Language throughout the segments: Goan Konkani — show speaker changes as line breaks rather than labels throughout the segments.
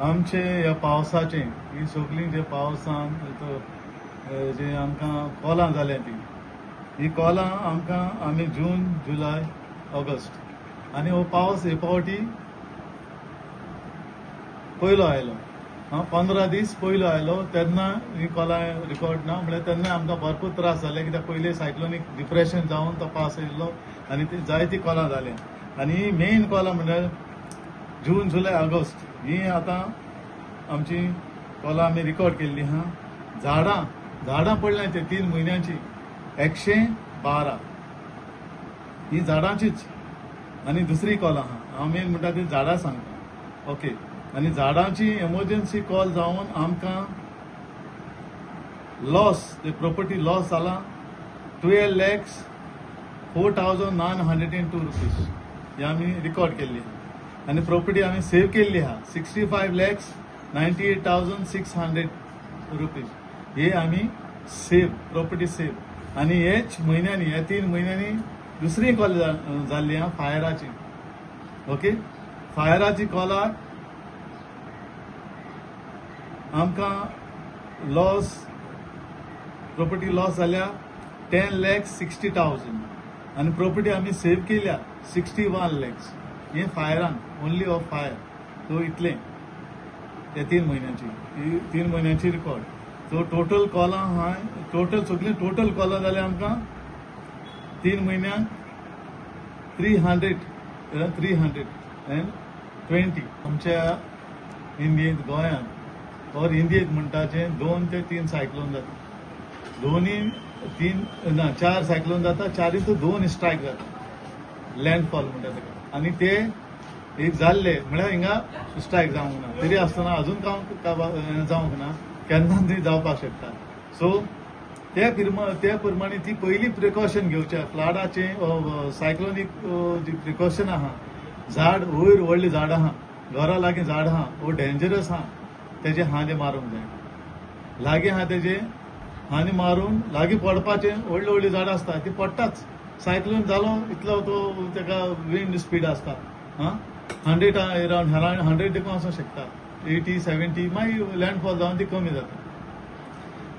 आमचे ह्या पावसाचे ही सगळीं जे पावसान जे आमकां कोलां जाल्या ती ही कोलां आमकां आमी जून जुलय ऑगस्ट आनी हो पावस हे फावटी पयलो आयलो. 15 दीस पयलो आयलो तेन्ना ही कोलां रिकॉर्ड ना म्हळ्यार तेन्ना आमकां भरपूर त्रास जाले कित्याक पयले सायक्लोनीक डिप्रेशन जावन तो पावस येयल्लो आनी ती जायती कोलां जाली. आनी ही मेन कोलां म्हळ्यार जून जुलय ऑगस्ट ही आतां आमची कोलां आमी रिकॉर्ड केल्ली आहा. झाडां झाडां पडल्या ते 3 म्हयन्यांची 112 ही झाडांचीच. आनी दुसरी कॉल आहा हांव मेन म्हणटा ती झाडां सांगता. ओके, आनी झाडांची एमर्जन्सी कॉल जावन आमकां लॉस ते प्रोपर्टी लॉस जाला 12,04,902 रुपीज ही आमी रिकॉर्ड केल्ली आहा. आनी प्रोपर्टी आमी सेव केल्ली आहा 65,98,600 रुपीज हे आमी सेव प्रोपर्टी सेव. आनी हेच म्हयन्यांनी ह्या 3 म्हयन्यांनी दुसरी कॉल जाल्ली आहा फायराची. ओके, फायराची कॉलाक आमकां लॉस प्रोपर्टी लॉस जाल्या 10,60,000 आनी प्रोपर्टी आमी सेव केल्या 61 lakhs. हे फायरान ओनली ऑफ फायर. सो इतलें ते 3 म्हयन्यांची ही 3 म्हयन्यांची रिकॉर्ड. सो टोटल कॉलां आहा टोटल सगळीं टोटल कॉलां जाल्या आमकां 3 म्हयन्यांक 320. आमच्या इंडियेंत गोंयांत और इंडियेंत म्हणटाचे 2 ते 3 सायक्लोन जाता. 2 3 ना 4 सायक्लोन जाता, 4 2 स्ट्रायक जाता लँडफॉल म्हणटा ताका. आनी ते एक जाल्ले म्हळ्यार हिंगा स्ट्रायक जावंक ना तरी आसतना अजून जावंक ना, केन्ना ती जावपाक शकता. सो ते प्रमाणे ती पयली प्रिकॉशन घेवचें. फ्लडाचें सायक्लोनीक जी प्रिकॉशन आहा, झाड वयर व्हडलीं झाडां आहा, घरा लागीं झाड आहा वो डेंजरस आहा, तेजे हांदे मारूंक जाय. लागीं आहा तेजे हांदे मारून लागीं पडपाचें. व्हडलीं व्हडलीं झाडां आसता ती पडटाच. सायक्लोन जालो इतलो तो तेका विंड स्पीड आसता 100 अरावंड 100 देखून आसूंक शकता, 80 70 मागीर लँडफॉल जावन ती कमी जाता.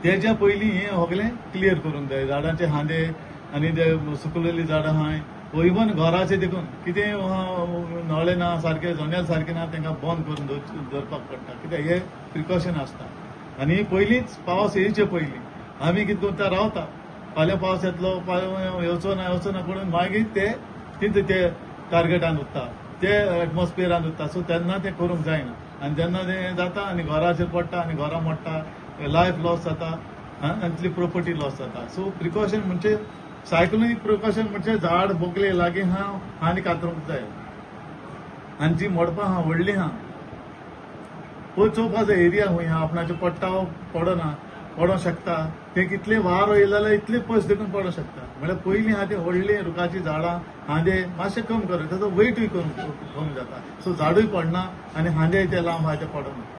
तेज्या पयलीं हें सगळें क्लियर करूंक जाय. झाडांचे हांदे आनी ते सुकलेलीं झाडां आहाय वो इवन घराचे देखून कितें नळे ना सारके जनेल सारकें ना तांकां बंद करून दवरपाक पडटा कित्याक हे प्रिकॉशन आसता. आनी पयलींच पावस येवचे पयलीं आमी कितें करता रावता, फाल्यां पावस येतलो येवचो ना येवचो ना करून मागीर ते तितू ते टार्गेटान उरता, ते एटमॉस्फियरान उरता. सो तेन्ना तें करूंक जायना आनी जेन्ना तें जाता आनी घराचेर पडटा आनी घरां मोडटा, लायफ लॉस जाता आनी तितली प्रोपर्टी लॉस जाता. सो प्रिकॉशन म्हणजे सायक्लोनीक प्रिकॉशन म्हणजे झाड बोगले लागीं आहा आनी कातरूंक जाय. आनी जी मोडपां आहा व्हडलीं आहा पळय चोवपा जाय एरिया खंय आहा आपणाचें पडटा पडना पडोंक शकता. तें कितलें वारो येयलो जाल्यार इतलें पयस देखून पडोंक शकता. म्हळ्यार पयलीं आहा तें व्हडलीं रुखाचीं झाडां हांदे मातशें कम करप, ताचो वेटूय कमी जाता. सो झाडूय पडना आनी हांदे ते लांब आहा ते पडना.